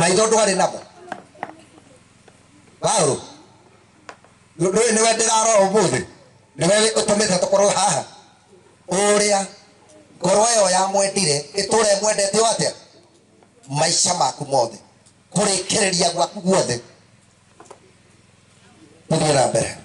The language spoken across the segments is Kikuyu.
Maitho ndwarĩ namo. Paũlũ, ndũĩ nĩwe ndĩrarora ũmũthĩ, nĩwe ũtũmĩte tũkorwo haha. Ũrĩa ngoro ĩyo yamwendire ĩtũre ĩmwendete o atĩa maica maku mothe, kũrĩkĩrĩria gwaku guothe. Tũthiĩ na mbere.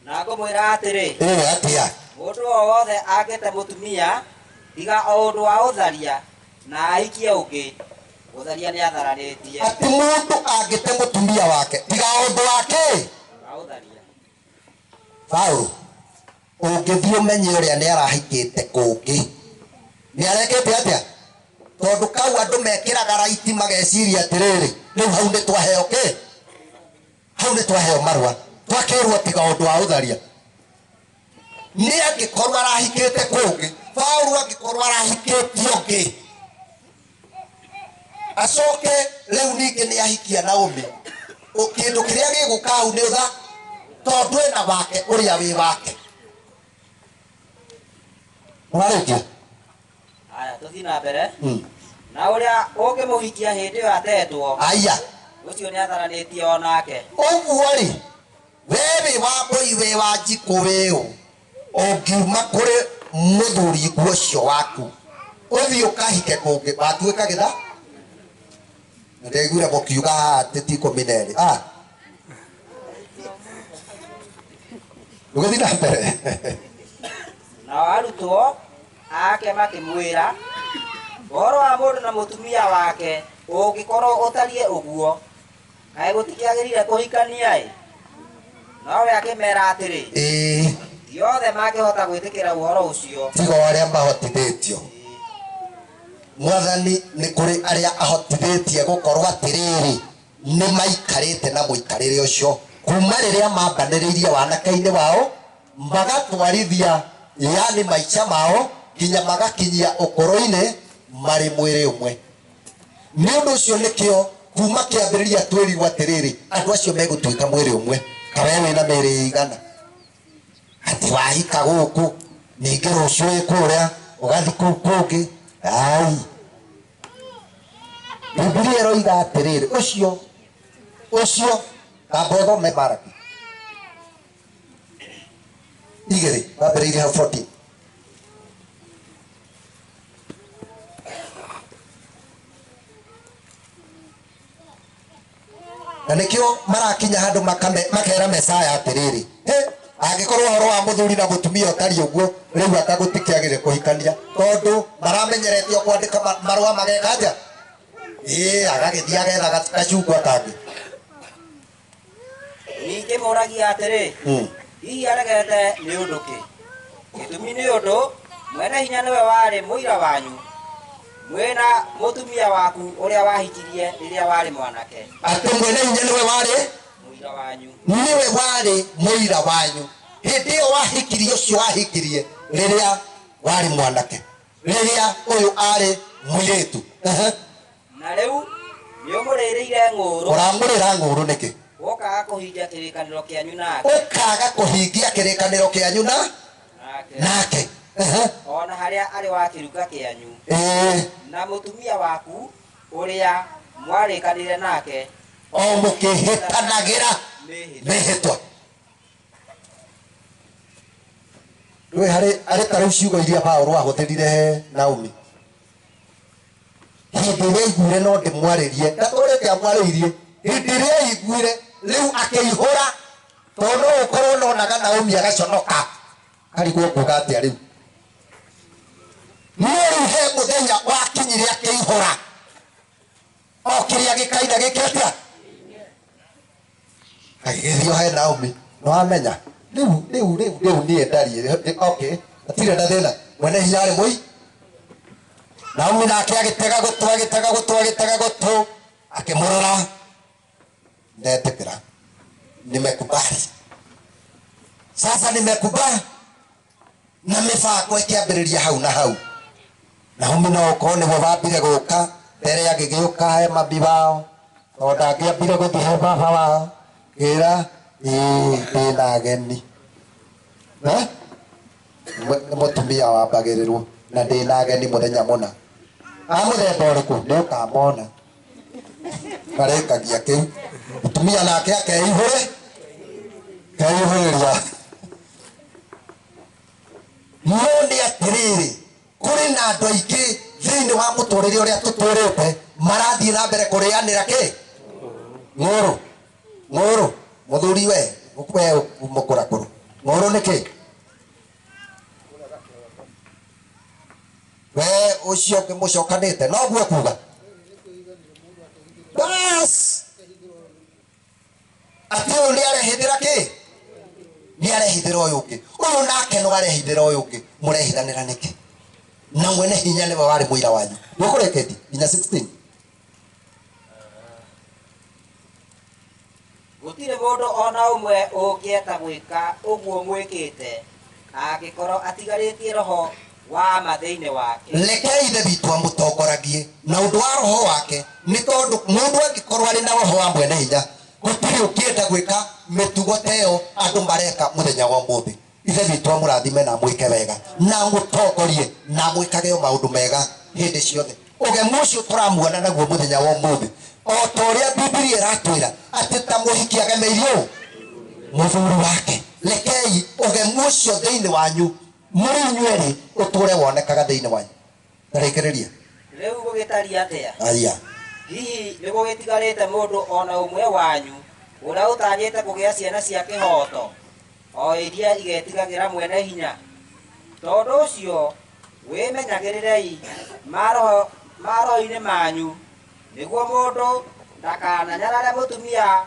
Na ngũmwĩra atĩrĩ, Ĩĩ atĩa? Mũndũ o wothe angĩte mũtumia tiga o ũndũ wa ũtharia na ahikie ũngĩ, gũtharia nĩ atharanĩtie. Atĩ mũndũ angĩte mũtumia wake tiga o ũndũ wa kĩ? Wa ũtharia. Paũlũ, ũngĩthiĩ ũmenye ũrĩa nĩ arahikĩte kũngĩ, nĩ arekĩte atĩa? Tondũ kau andũ mekĩraga raiti mageciria atĩrĩrĩ, rĩu hau nĩ twaheo kĩ? Hau nĩ twaheo marũa, twakĩrwo tiga ũndũ wa ũtharia. Nĩ angĩkorwo arahikĩte kũngĩ, Paũlũ angĩkorwo arahikĩte ũngĩ, acoke rĩu ningĩ nĩ ahikia Naomi, kĩndũ kĩrĩa gĩgũka hau nĩ ũtha, tondũ ena wake ũrĩa wĩ wake. Mwarĩkia? Haya, tũthiĩ na mbere. Na ũrĩa ũngĩmũhikia hĩndĩ ĩyo atetwo, Aya. ũcio nĩ atharanĩtie o nake. Ũguo rĩ, we wĩ wa mbũi, wĩ wa njikũ, wĩ ũ, ũngiuma kũrĩ mũthuri ũcio waku ũthiĩ ũkahike kũngĩ, watuĩka gĩtha? Na ndaiguire mũkiuga haha atĩ ti 12. Ah. Ũgĩthiĩ na mbere. Nao arutwo ake makĩmwĩra, ũhoro wa mũndũ na mũtumia wake ũngĩkorwo ũtariĩ ũguo, kaĩ gũtikĩagĩrĩire kũhikania-ĩ? Nowe akĩmera atĩrĩ, Ĩĩ. ti othe mangĩhota gwĩtĩkĩra ũhoro ũcio. Tiga o arĩa mahotithĩtio. Mwathani nĩ kũrĩ arĩa ahotithĩtie gũkorwo atĩrĩrĩ, nĩ maikarĩte na mũikarĩre ũcio kuma rĩrĩa mambanĩrĩirie wanake-inĩ wao, magatwarithia yani maica mao nginya magakinyia ũkũrũ-inĩ marĩ mwĩrĩ ũmwe. Nĩ ũndũ ũcio nĩkĩo kuma kĩambĩrĩria twĩrirwo atĩrĩrĩ, andũ acio megũtuĩka mwĩrĩ ũmwe. Kawe wĩna mĩĩrĩ ĩigana? Atĩ wahika gũkũ, ningĩ rũciũ wĩ kũrĩa, ũgathiĩ kũu kũngĩ. Ai. Bibilia ĩroiga atĩrĩrĩ, ũcio tamba ũthome Maraki 2, wambĩrĩirie hau 14. Na nĩkĩo marakinya handũ makera Mesaya atĩrĩrĩ, he, angĩkorwo ũhoro wa mũthuri na mũtumia ũtariĩ ũguo, rĩu anga gũtikĩagĩrĩire kũhikania, tondũ maramenyeretio kwandĩka marũa mageka atĩa? Ĩĩ, agagĩthiĩ agetha gacungwa kangĩ. Ningĩ mũragia atĩrĩ, hihi aregete nĩ ũndũ kĩ? Gĩtũmi nĩ ũndũ mwene hinya nĩwe warĩ mũira wanyu, mwĩna mũtumia waku ũrĩa wahikirie rĩrĩa warĩ mwanake. Atĩ mwene hinya nĩwe warĩ mũira wanyu. Nĩwe warĩ mũira wanyu. Hĩndĩ ĩyo wahikirie ũcio wahikirie rĩrĩa warĩ mwanake, rĩrĩa ũyũ arĩ mũirĩtu. Na rĩu nĩũmũrĩrĩire ng'ũũrũ. Ũramũrĩra ng'ũũrũ nĩkĩ? Ũkaga kũhingia kĩrĩkanĩro kĩanyu nake. Ũkaga kũhingia kĩrĩkanĩro kĩanyu na nake. Nake. Ona harĩa arĩ wa kĩruka kĩanyu. Ĩĩ. Na mũtumia waku ũrĩa mwarĩkanĩire nake. O mũkĩhĩtanagĩra mĩhĩtwa. Rĩu harĩ ta rĩu ciugo iria Paũlũ ahũthĩrire he Naomi. Hĩndĩ ĩrĩa aiguire no ndĩmwarĩrie, ndatũrĩte amwarĩirie. Hĩndĩ ĩrĩa aiguire rĩu akĩihũra, tondũ no ũkorwo nonaga Naomi agaconoka. Arigwo kuga atĩa rĩu. No rĩu he mũthenya wakinyire akĩihũra. O kĩrĩa gĩkaina gĩke atĩa? Agĩgĩthiĩ he Naomi. No amenya. Rĩu, rĩu, rĩu, rĩu niĩ ndariĩ. Okay. Hatirĩ na thĩna. Mwene hinya arĩ mũi. Naomi nake agĩtega gũtũ, agĩtega gũtũ, agĩtega gũtũ. Akĩmũrora. Ndetĩkĩra. Nimekubali. Sasa nimekubali. Na mĩbango ĩkĩambĩrĩria hau na hau. Naomi no ũkorwo nĩwe wambire gũka, mbere agĩgĩũka he mami wao, tondũ ndangĩambire gũthiĩ he baba wao. Ngĩra, ĩĩ, ndĩna ageni. Eh? Nĩ mũtumia wambagĩrĩrwo, na ndĩna ageni mũthenya mũna. A mũthemba ũrĩkũ? Nĩ ũkamona. Marekagia kĩu. Mũtumia nake akeihũre keihũrĩria. No nĩ atĩrĩrĩ, kũrĩ na andũ aingĩ thĩinĩ wa mũtũrĩre ũrĩa tũtũrĩte marathiĩ na mbere kũrĩanĩra kĩ ng'ũrũ ng'ũrũ. Mũthuri we we mũkũrakũrũ, ng'ũrũ nĩ kĩ? We ũcio ũngĩ mũcokanĩte noguo kuga bas atĩ ũyũ nĩ arehithĩra kĩ, nĩ arehithĩra ũyũ ũngĩ, ũyũ nake no arehithĩra ũyũ ũngĩ, mũrehithanĩra nĩkĩ? Na mwene hinya nĩwe warĩ mũira wanyu. Nĩũkũrĩkĩtie nginya 16. Gũtirĩ mũndũ ona ũmwe ũngĩeta gwĩka ũguo mwĩkĩte angĩkorwo atigarĩtie roho wa ma thĩinĩ wake. Rekei Ithe witũ amũtongoragie na ũndũ wa roho wake, nĩ tondũ mũndũ angĩkorwo arĩ na roho wa mwene hinya gũtirĩ ũngĩenda gwĩka mĩtugo ta ĩyo andũ mareka mũthenya wa ũmũthĩ. Ithe witũ amũrathime na amwĩke wega na amũtongorie na amwĩkage o maũndũ mega hĩndĩ ciothe. Ũgemu ũcio tũramuona naguo mũthenya wa ũmũthĩ, o ta ũrĩa Bibilia ĩratwĩra atĩ ta mũhiki agemeirio ũ mũthuri wake. Rekei ũgemu ũcio thĩinĩ wanyu mũrĩ inyuerĩ ũtũre wonekaga thĩinĩ wanyu. Tarĩkĩrĩria. Rĩu gũgĩtariĩ atĩa? Aya. Hihi nĩ gũgĩtigarĩte mũndũ ona ũmwe wanyu ũrĩa ũtanyĩte kũgĩa ciana cia kĩhooto o iria igetigagĩra mwene hinya? Tondũ ũcio wĩmenyagĩrĩrei maroho-inĩ manyu, nĩguo mũndũ ndakananyarare mũtumia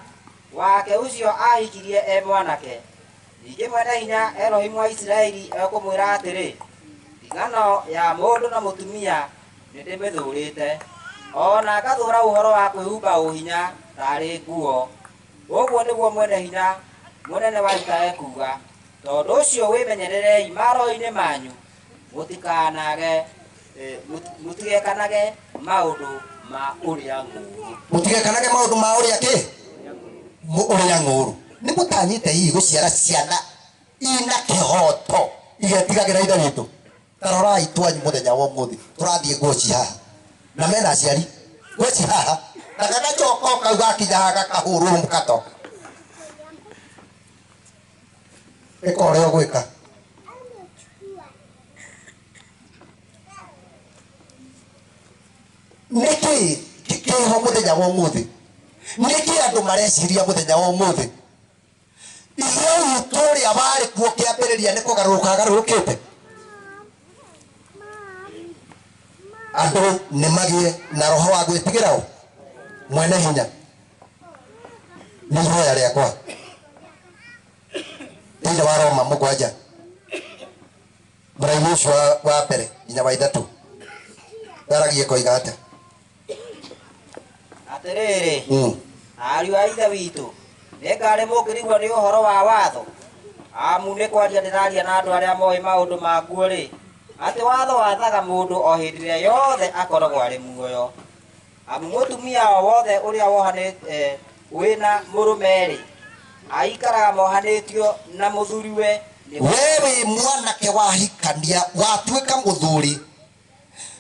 wake ũcio ahikirie e mwanake. Ningĩ mwene hinya Elohimu wa Isiraeli ekũmwĩra atĩrĩ, ndigano ya mũndũ na mũtumia nĩndĩmĩthũrĩte, ona ngathũra ũhoro wa kwĩhumba ũhinya tarĩ nguo. Ũguo nĩguo mwene hinya mũnene wa ita ekuuga. Tondũ ũcio wĩmenyererei maroho-inĩ manyu, mũtikanage mũtigekanage maũndũ ma ũrĩa ng'ũũrũ. Mũtigekanage maũndũ ma ũrĩa kĩ? Ũrĩa ng'ũũrũ. Nĩ mũtanyĩte hihi gũciara ciana ina kĩhoto igetigagĩra Ithe witũ? Ta rorai twanyu mũthenya wa ũmũthĩ, tũrathiĩ ngũci haha na mena aciari ngũci haha, na gagacoka kau gakinya haha gakahũrwo mũkato. Ĩka ũrĩa ũgwĩka. Nĩkĩ kĩho mũthenya wa ũmũthĩ? Nĩkĩ andũ mareciria mũthenya wa ũmũthĩ? Ithe witũ ũrĩa warĩ kuo kĩambĩrĩria nĩ kũgarũrũka agarũrũkĩte. Andũ nĩ magĩe na roho wa gwĩtigĩra ũ mwene hinya. Nĩ ihoya rĩakwa thĩinĩ wa Roma 7 mũraini ũcio wa mbere nginya wa 3 ndaragie koiga atĩa? Atĩrĩrĩ, ariũ a Ithe witũ, nĩngarĩ mũngĩrigwo nĩ ũhoro wa watho, amu nĩ kwaria ndĩraria na andũ arĩa moĩ maũndũ makuo-rĩ, atĩ watho wathaga mũndũ o hĩndĩ ĩrĩa yothe akoragwo arĩ muoyo. Amu mũtumia o wothe ũrĩa wohanĩte wĩna mũrũme-rĩ, aikaraga mohanĩtio na mũthuriwe. We wĩ mwanake wahikania watuĩka mũthuri,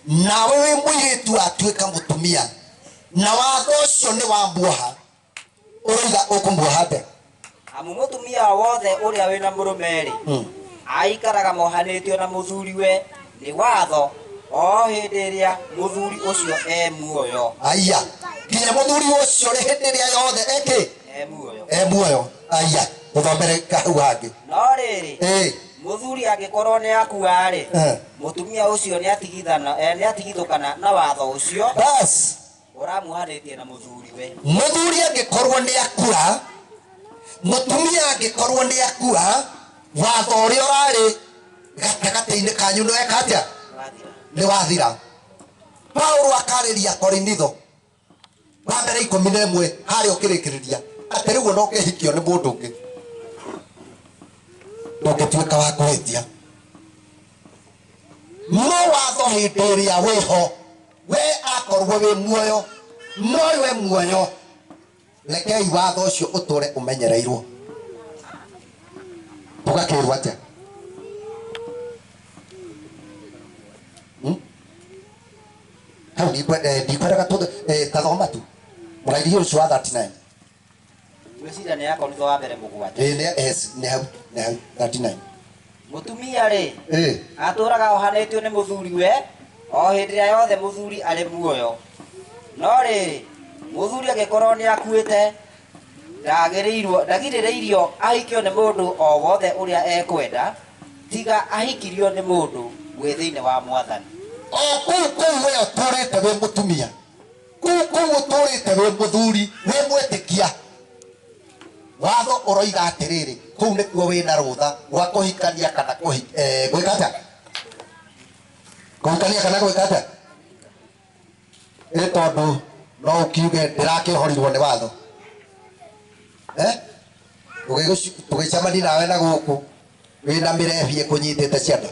nawe wĩ mũirĩtu watuĩka mũtumia, na watho ũcio nĩ wa muoha, ũroiga ũkũmuoha atĩa? Amu mũtumia o wothe ũrĩa wĩna mũrũme-rĩ, aikaraga mohanĩtio na mũthuriwe nĩ watho o hĩndĩ ĩrĩa mũthuri ũcio e muoyo. Aya, nginya mũthuri ũcio rĩ hĩndĩ ĩrĩa yothe eke e muoyo. E muoyo. Aya, tũthomere hau hangĩ. No rĩrĩ, mũthuri angĩkorwo nĩ akua-rĩ, mũtumia ũcio nĩatigithũkana na watho ũcio bas ũramuohanĩtie na mũthuriwe. Mũthuri angĩkorwo nĩ akua, mũtumia angĩkorwo nĩ akua, watho ũrĩa ũrarĩ gatagatĩ-inĩ kanyu nĩ weka atĩa? Nĩ wathira. Paulo akarĩria Korinitho wa mbere 11 harĩa ũkĩrĩkĩrĩria atĩ rĩu ona ũkĩhikio nĩ mũndũ ũngĩ ndũngĩtuĩka wa kũhĩtia. No watho hĩndĩ ĩrĩa wĩho, we akorwo wĩ muoyo, no we muoyo, rekei watho ũcio ũtũre ũmenyereirwo. Tũgakĩrwo atĩa? Hau ndikwendaga tathoma tu Mũrairigĩ ũcio wa 39. Ngwĩciria nĩ ya Korintho wa mbere 7. Ĩĩ nĩ yes, nĩ hau, nĩ hau 39. Mũtumia rĩ, Ĩĩ. atũũraga ohanĩtio nĩ mũthuriwe o hĩndĩ ĩrĩa yothe mũthuri arĩ muoyo. No rĩrĩ, mũthuri angĩkorwo nĩ akuĩte, ndagirĩrĩirio ahikio nĩ mũndũ o wothe ũrĩa ekwenda, tiga ahikirio nĩ mũndũ wĩ thĩinĩ wa Mwathani. O kũu kũu we ũtũrĩte wĩ mũtumia, kũu kũu ũtũrĩte wĩ mũthuri, wĩ mwĩtĩkia, watho ũroiga atĩrĩrĩ, kũu nĩkuo wĩna rũtha rwa kũhikania kana gwĩka atĩa? Kũhikania kana gwĩka atĩa? Ĩ tondũ no ũkiuge ndĩrakĩohorirwo nĩ watho. Tũgĩcemania nawe na gũkũ wĩna mĩrebi ĩkũnyitĩte ciande.